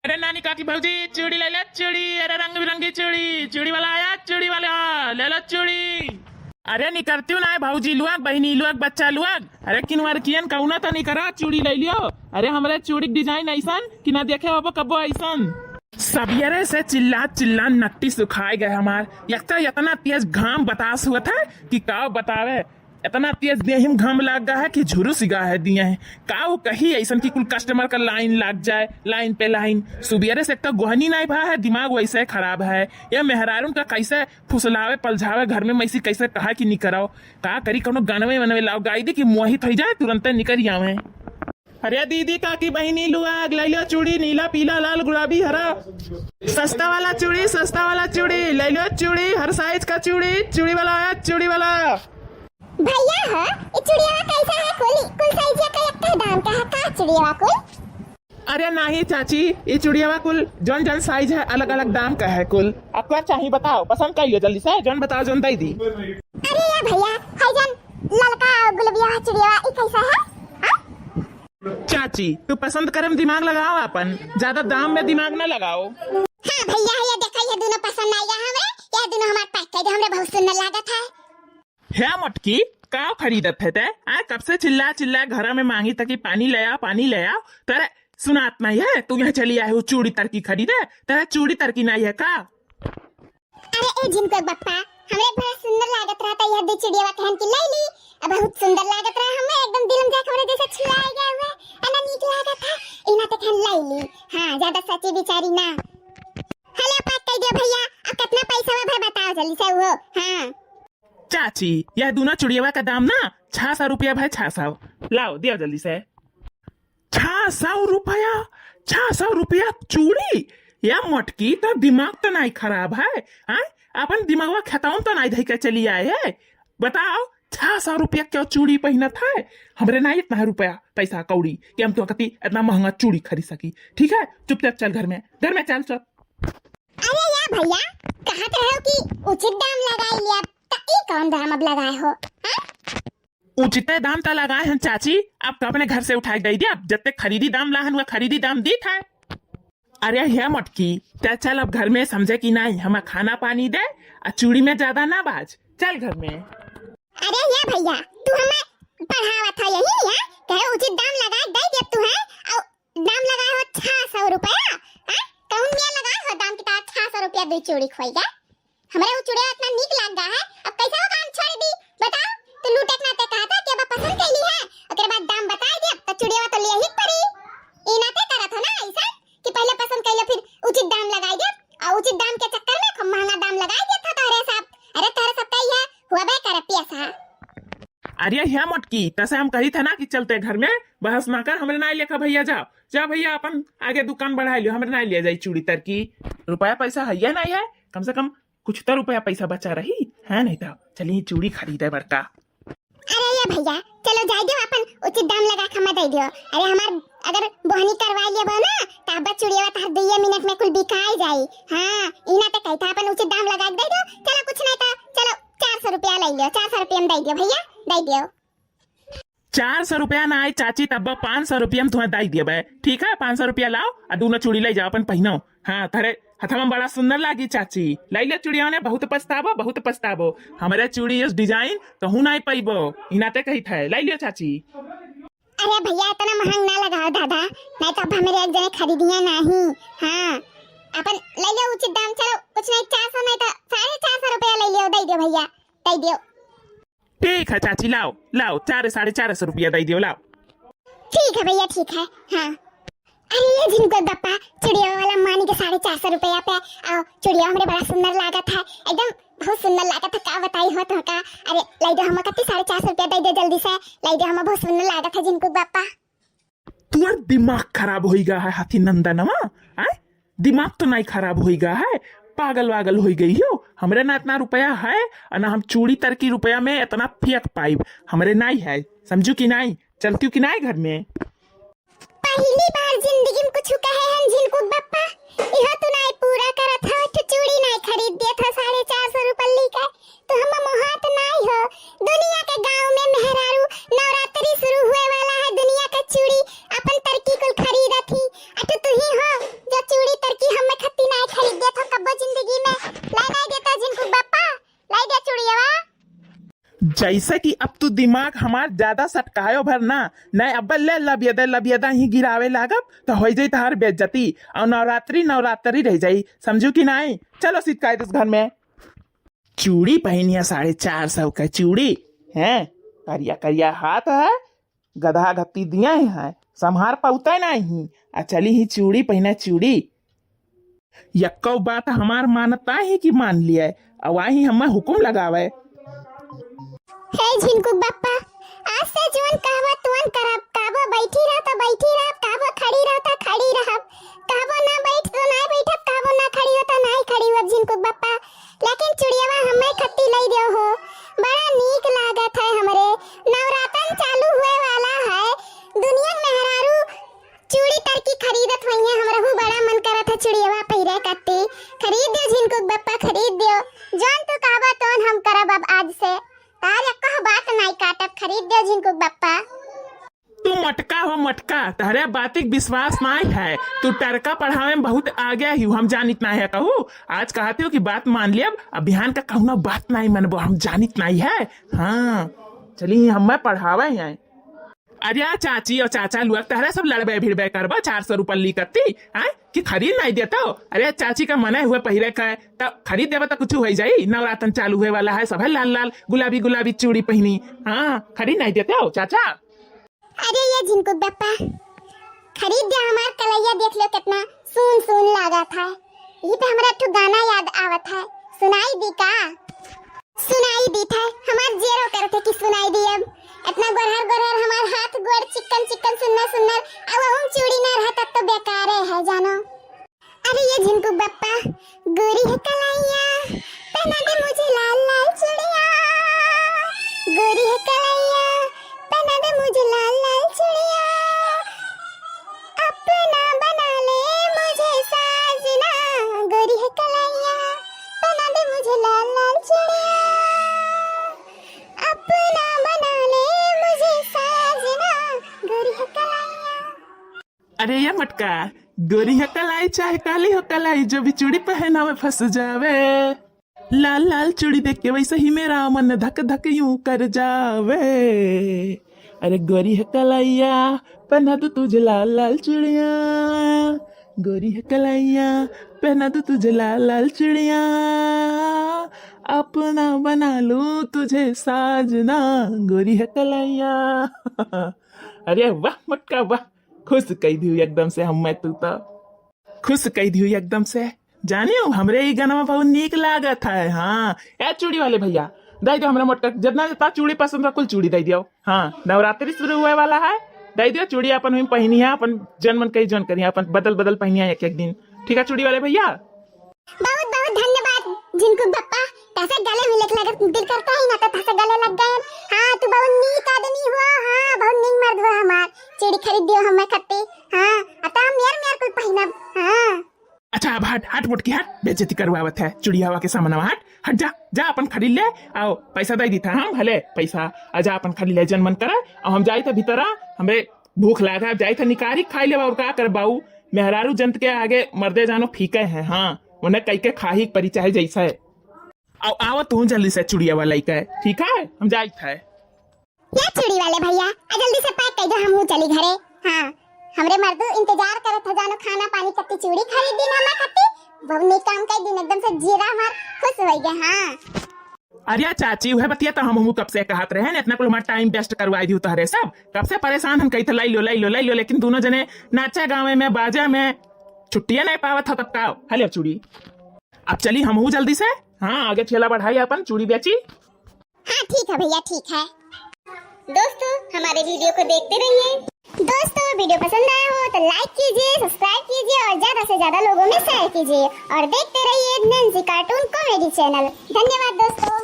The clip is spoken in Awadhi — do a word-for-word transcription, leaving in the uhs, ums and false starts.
अरे नानी, काकी, भौजी, चूड़ी ले ले, चूड़ी। अरे रंग बिरंगी चूड़ी, चूड़ी वाला आया, चूड़ी वाला, ले लो चूड़ी। अरे निकरतिउ नाहीं भौजी लोग, बहिनी लोग, बच्चा लोग, अरे किनवर कियन कउनो तो निकरा, चूड़ी ले लियो। अरे हमरे चूड़ी के design अइसन कि ना देखे होबो कब्बो अइसन। सबियरे से चिल्ला चिल्ला नट्टी सुखाए गए हमार। एक तो इतना तेज घाम बतास हुआ था कि का बतावे, इतना तेज देहिम घाम लाग गा है कि झुरुस गा है दिए हैं। का वो कही अइसन कि कुल customer का line लाग जाए, line पे line। सुबियरे से एक तो गोहनी नाहीं भा है, दिमाग वइसे खराब है। ये मेहरारून का कइसे फुसलावे, पलझावे, घर में मैसी कइसे कहा कि निकराओ। का करी, कउनो गनवे वनवे लाओ, गाई दी कि मोहित होइ जाए, तुरंते निकरि आवे। अरे दीदी, काकी, बहिनी लोग, ले लो चूड़ी, नीला, पीला, लाल, गुलाबी, हरा। सस्ता वाला चूड़ी, सस्ता वाला चूड़ी, ले लो चूड़ी, हर size का चूड़ी, चूड़ी वाला आया, चूड़ी वाला। भैया हो, ई चुड़ियावा कैसा है? कुल, कुल size का एक दाम का है का चुड़ियावा कुल? अरे नाहीं चाची, ई चुड़ियावा कुल जौन जौन size है, अलग अलग दाम का है कुल। अब का चाही बताओ, पसंद कइलियो जल्दी से, जौन बताओ जौन दइ दी। अरे या भैया, है जौन ललका गुलबिया चुड़ियावा, ई कैसा है? हाँ? चाची, तू पसंद करे में दिमाग लगाओ आपन, ज्यादा दाम में दिमाग ना लगाओ। हाँ भैया, ये देखा, ये दुनो पसंद आइ गा हमरे, ये दुनो हमार pack कइ दे, हमरे बहुत सुंदर लागत है। हे मोटकी, का खरीदत है ते? आय, कब से चिल्ला चिल्ला घर में मांगी तकी पानी ले आ, पानी ले आ। तेरे सुनात नाहीं है, तू यहाँ चली आए हो चूड़ी तरकी खरीदे, तेरे चूड़ी तरकी नाहीं है का? अरे ए झिनकुक बप्पा, हमरे बड़ा सुंदर लागत रहा, त यह दे चुड़ियावा कहन की ले ली। अब बहुत सुंदर लागत रहा, हमें एकदम दिल में जाके हमरे जैसे छुआए गए हुए, है ना, नीक लागत है, इना ते कहन ले ली। हाँ, ज्यादा सोची बिचारी ना। हेलो, pack कइ दियो भैया, अब कितना पैसा हुआ भाई बताओ जल्दी से वो। हाँ। चाची, यह दुनो चुड़ियावा का दाम ना छह सौ रुपया भाई, छह सौ। लाओ, दियो जल्दी से। छह सौ रुपया? छह सौ रुपया चूड़ी? या मोटकी, तो दिमाग तो नाहीं खराब है, हैं? अपन दिमागवा खेतौन तो नाहीं धइ के चली आए है? बताओ, छह सौ रुपया क्यों चूड़ी पहिनत है? हमरे नाहीं इतना है रुपया, पैसा, कौड़ी कि हम तो कती इतना महंगा चूड़ी खरीद सकी। ठीक है, चुपचाप चल घर में, घर में चल, चल। अरे या भैया, कहत रहे हो कि उचित दाम लगाइ लिया, त ई कौन दाम अब लगाए हो, हाँ? उचिते दाम त लगाए हन चाची, अब तो अपने घर से उठाए दइ दिया, अब जत्ते खरीदी दाम लाहन हुआ खरीदी दाम दीत है। अरे हे मोटकी, ते चल अब घर में, समझे कि नाहीं, हमें खाना पानी दे, आ चूड़ी में ज्यादा ना बाज, चल घर में। अरे या भैया, तू हमें पढ़ावत है यही है, कहे उचित दाम लगाए दइ दिया तू है, और दाम लगाए हो छह सौ रुपया, हैं? कौन दिया लगाए हो दाम की तरह छह सौ रुपया दे चूड़ी खोई गए? हमरे वो चुड़िया इतना नीक लाग गा है, अब कैसे वो काम छोड़ दी? बताओ, तो लूटे के नाते कहा था कि अब पसंद कइली है, ओकरे बाद दाम बताइ दिया, तो चुड़िया तो लिया ही पड़ी। ई नाते करत हो ना ऐसा कि पहले पसंद कइले फिर उचित दाम लगाइ दिया, और उचित दाम के चक्कर में खूब महंगा दाम लगाइ दिया था तोहरे सब। अरे तोहरे सब कही है, हुआ बे करे पिया सा। अरे हे मोटकी, तसे हम कही था ना कि चलते घर में, बहस ना कर, हमरे नाहीं लेखा भैया जाओ, जा भैया अपन आगे दुकान बढ़ाइ लियो, हमरे नाहीं लिया जाई चूड़ी तरकी। रुपया पैसा है या नाहीं है, कम से कम कुछ तो रुपया पैसा बचा रही है, नाहीं तो चली चूड़ी खरीदे बड़का। अरे या भैया, चलो जाइ दियो, अपन उचित दाम लगा के हमें दइ दियो। अरे हमार अगर बोहनी करवाइ लेबो ना, तो अब चुड़िया तोहर दुइये मिनट में कुल बिकाइ जाई। हाँ, ई नाते कही था अपन उचित दाम लगा के दइ दियो। चलो कुछ नाहीं तो चलो चार सौ रुपया लइ लियो, चार सौ रुपया में दइ दियो भैया, दइ दियो। चार सौ रुपया ना आई चाची, तब पाँच सौ रुपया में तुम्हें दइ दियबे। ठीक है, पाँच सौ रुपया लाओ, आ दुनो चूड़ी लइ जाओ, अपन पहिनो। हाँ, तोहरे हथवा में बड़ा सुंदर लागी चाची। लइ ले चूड़िया ने, बहुत पछताबो, बहुत पछताबो। हमरे चूड़ी इस design कहूँ नाहीं पइबो, ई नाते कही थे, लइ लियो चाची। अरे भैया, इतना महंग ना लगाओ दादा, नाहीं तो अब हमरे एक जने खरीदिया नाहीं। हाँ, अपन लइ लियो उचित दाम, चलो कुछ नाहीं, चार सौ नाहीं तो साढ़े चार सौ रुपया लइ लियो, दइ दियो भैया, दइ दियो। ठीक है चाची, लाओ, लाओ, चार, साढ़े चार सौ रुपया दइ दियो, लाओ। ठीक है भैया, ठीक है, हाँ। अरे ये झिनकुक बप्पा, चुड़िया वाला मानी के साढ़े चार सौ रुपया पे, आओ, चुड़िया हमरे बड़ा सुंदर लागत है, एकदम बहुत सुंदर लागत है, का बताई हो तो का। अरे लइ दो हम कत्ती, साढ़े चार सौ रुपया दइ दे जल्दी से, लइ दो हम, बहुत सुंदर लागत है झिनकुक बप्पा। तुअर दिमाग खराब होइ गा है हाथी नंदनवा, आय? दिमाग तो नाहीं खराब होइ गा है, पागल वागल होइ गई हो। हमरे ना इतना रुपया है, और ना हम चूड़ी तरकी रुपया में इतना फेंक पाइब, हमरे नाहीं है, समझू कि नाहीं? चलतियो कि नाहीं घर में? पहली बार जिंदगी में कुछ कहे हैं झिनकुक बप्पा, इहो तू नाहीं पूरा करत हो, एक ठो चूड़ी नाहीं खरीद देत हो साढ़े चार सौ रुपया लेके। तो हम मोहात नाई हो। दुनिया के गांव में मेहरारू नवरात्रि शुरू हुए वाला है, दुनिया के चूड़ी अपन तरकी कुल खरीदत ही। आ तू, तू ही हो जो जैसे कि अब तू दिमाग हमार ज्यादा सटकायो भर ना, नहीं अब ले लबियदा लबियदा ही गिरावे लागब, तो होइ जाई तहार बेइज्जती, और नवरात्रि नवरात्रि रह जाई, समझू कि नहीं? चलो सीत कायदस घर में। चूड़ी पहिनिया साढ़े चार सौ का चूड़ी, हैं? करिया करिया हाथ है, गदहा गत्ती दिया ही है, सम्हार पउते नहीं, आ चली ही चूड़ी पहिने चूड़ी। यक्को बात हमार मानता ही कि मान लिया, अब आही हमें हुकुम लगावे। हे झिनकुक बप्पा, आज से जौन कहबो तौन करब, कहबो बैठी रह तो बैठी रहब, कहबो खड़ी रह तो खड़ी रहब, कहबो ना बैठ तो ना बैठब, कहबो ना खड़ी हो तो ना खड़ी होब झिनकुक बप्पा। लेकिन चुड़ियावा हमें खत्ती लई देव हो, बड़ा नीक लागत है हमरे। नवरातन चालू हुए वाला है, दुनिया के मेहरारू चूड़ी तरकी खरीदत होइहें, हमरहू बड़ा मन करत है चुड़ियावा पहिरे कत्ती। खरीद देव झिनकुक बप्पा, खरीद देव, जौन तू कहबा तौन हम करब अब आज से। तार एको बात नाई काटब, खरीद देव झिनकुक बप्पा। तू मटका हो मटका, तहरे बातिक विश्वास नाई है। तू टरका पढ़ावे में बहुत आगे ही, हम जानित नाई है कहू। आज कहते हो कि बात मान लियब, अब बिहान का कहूना बात नाई मनबो, हम जानित नाई है। हाँ, चली हमें पढ़ावे हैं। अरे चाची और चाचा लोग तहरे सब लड़बे भिड़बे करबो चार सौ रुपये ली कत्ती, हैं? कि खरीद नाई देतो? अरे चाची का मने हुए पहिरे का, त खरीद देबो त कुछ होइ जाई। नवरातन चालू हुए वाला है, सब है लाल लाल गुलाबी गुलाबी चूड़ी पहिनी। हाँ, खरीद नाई देतो चाचा? अरे ये झिनकुक बप्पा, खरीद दे हमार कलैया, देख लो कितना सून सून लागत है। यही पे हमरा एक ठो गाना याद आवत है, सुनाई दी का? सुनाई दी था, हमार जेरो करत है कि सुनाई दी अब। इतना गोरहर गोरहर हमार हाथ गोड़ चिक्कन चिक्कन सुन्नर सुन्नर, अब हम चूड़ी ना रहा तब तो बेकारे है जानो। अरे ये झिनकुक बप्पा, गोरी है कलैया, पहना दे मुझे लाल लाल चूड़िया। गोरी है कलैया, पहना दे मुझे लाल लाल चूड़िया। अपना बना ले मुझे साजना, गोरी है कलैया, पहना दे मुझे लाल लाल चूड़िया। अपना बना ले मुझे साजना, गोरी है कलैया। अरे ये मटका, गोरी हो कलाई चाहे काली हो कलाई, जो भी चूड़ी पहनावे फंस जावे। लाल लाल चूड़ी देख के वैसे ही मेरा मन धक धक यूं कर जावे। अरे गोरी हो कलैया, पहना दूं तुझे लाल लाल चूड़िया। गोरी हो कलैया, पहना दूं तुझे लाल लाल चूड़िया। अपना बना लूं तुझे साजना, गोरी हो कलैया। अरे वाह मटका वाह, खुश कई दिहू एकदम से हमें तू तो। खुश कई दिहू एकदम से। जानियो, हमरे ई गनवा बहुत नीक लागत है। हाँ, ए चूड़ी वाले भैया, दे दो हमरा मोटका, जितना जितना चूड़ी पसंद है, कुल चूड़ी दे दियो। हाँ, नवरात्रि शुरू हुए वाला है, दे दियो चूड़ी अपन हम पहिनिया, अपन जन मन कही जन करिया, अपन बदल बदल पहिनिया एक एक दिन। ठीक है चूड़ी वाले भैया? बहुत बहुत धन्यवाद झिनकुक बप्पा, तहसे गले मिले के लगत दिल करता ही ना तो तहसे गले लग गए। हाँ, तू बहुत नीक आदमी हुआ, हाँ, बहुत नीक मर्द हुआ हमार। चूड़ी खरीद दियो हमें खत्ती, हाँ, अब तो हम मेर मेर कुल पहिनब, हाँ। अच्छा, अब हट, हट मोटकी हट, बेइज्जती करवावत है चुड़ियावा के सामने, हट, हट जा, जा अपन खरीद ले, आओ पैसा दे दी था हम, हले पैसा, आ जा अपन खरीद ले, जन मन करे, और हम जाई था भीतरा, हमें भूख लागा, अब जाई था निकारी खाई लेबा, और का कर बाऊ, मेहरारू जंत के आगे मर्दे जानो फीके हैं, हाँ, उन्हें कई के खाही परी चाहे जैसा है। आओ, आओ तू जल्दी से चुड़िया वाला ही कहे, ठीक है, हम जाई था। या चूड़ी वाले भैया, आ जल्दी से पैक कर दो, हम हूँ चली घरे। हाँ, हमरे मर्दू इंतजार करत है, जानो खाना पानी कत्ती चूड़ी खरीद दी ना मैं कत्ती, बहुत नीक काम कर दिन, एकदम से जीरा हमार खुश हो गए। हाँ। अरे चाची, वह बतिया तो हम हमू कब से कहत रहे हैं, इतना कुल हमारा टाइम वेस्ट करवाई दियो तहरे सब। कब से परेशान हम कही थे, लाई लो, लाई लो, लाई लो, लेकिन दोनों जने नाचा गावे में, बाजा में छुट्टियां नहीं पावत हो तब का। हले चूड़ी, अब चली हमहू जल्दी से। हाँ, आगे ठेला बढ़ाई अपन, चूड़ी बेची। हाँ ठीक है भैया, ठीक है। दोस्तों, हमारे वीडियो को देखते रहिए। दोस्तों, वीडियो पसंद आया हो तो लाइक कीजिए, सब्सक्राइब कीजिए और ज्यादा से ज्यादा लोगों में शेयर कीजिए और देखते रहिए नैन्सी कार्टून कॉमेडी चैनल। धन्यवाद दोस्तों।